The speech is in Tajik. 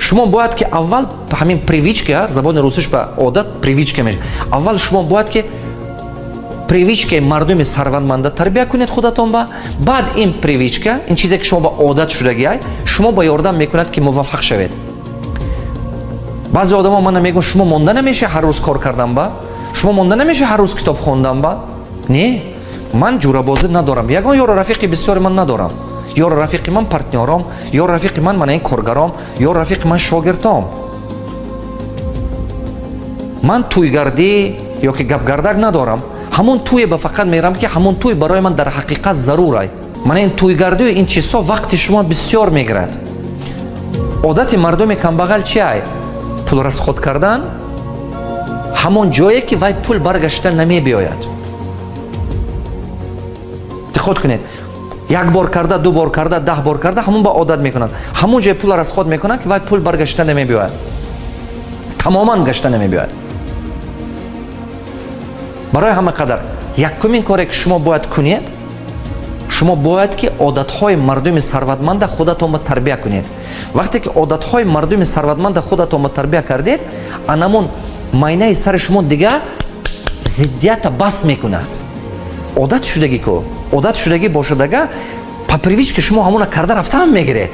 Шумо бояд ки аввал ҳамин привычка, забони русиш ба одат привычка мешавад, аввал шумо бояд ки привычкаи мардуми сарватманда тарбия кунед худатон ба. Баъд ин привычка, ин чизе ки шумо ба одат шудагиай, шумо ба ёрдам мекунад, ки муваффақ шавед. Баъзе одамо мана мегӯн: «Шумо монда намеша ҳар рӯз кор кардан ба? Шумо монда намеша ҳар рӯз китоб хондан ба?» Не, ман ҷурабозӣ надорам, ягон ёру рафиқи бисёри ман надорам. Ёру рафиқи ман партнёром, ёру рафиқи ман мана ин коргаром, ёру рафиқи ман шогирдом. Ман тӯйгардӣ ё ки гапгардак надорам. Ҳамон тӯе ба фақат мерам, ки ҳамон тӯй барои ман дар ҳақиқат зарурай. Мана ин тӯйгардию ин чизҳо вақти шумо бисёр мегирад. Одати мардуми камбағал чи ай? Пул расход кардан ҳамон ҷое, ки вай пул баргашта намебиёяд. Диққат кунед: як бор карда, ду бор карда, 10 бор карда, ҳамон ба одат мекунанд. Ҳамон ҷое пул расход мекунанд, ки вай пул баргашта намебиёяд, тамоман гашта намебиёяд. Барои ҳама қадар якумин коре, ки шумо бояд кунед, шумо бояд ки одатҳои мардуми сарватманда худатонро тарбия кунед. Вақте ки одатҳои мардуми сарватманда худатонро тарбия кардед, анамон майнаи сари шумо дига зиддията бас мекунад. Одат шудагӣ ку, одат шудагӣ бошадага, по привычке шумо ҳамона карда рафтаам мегиред.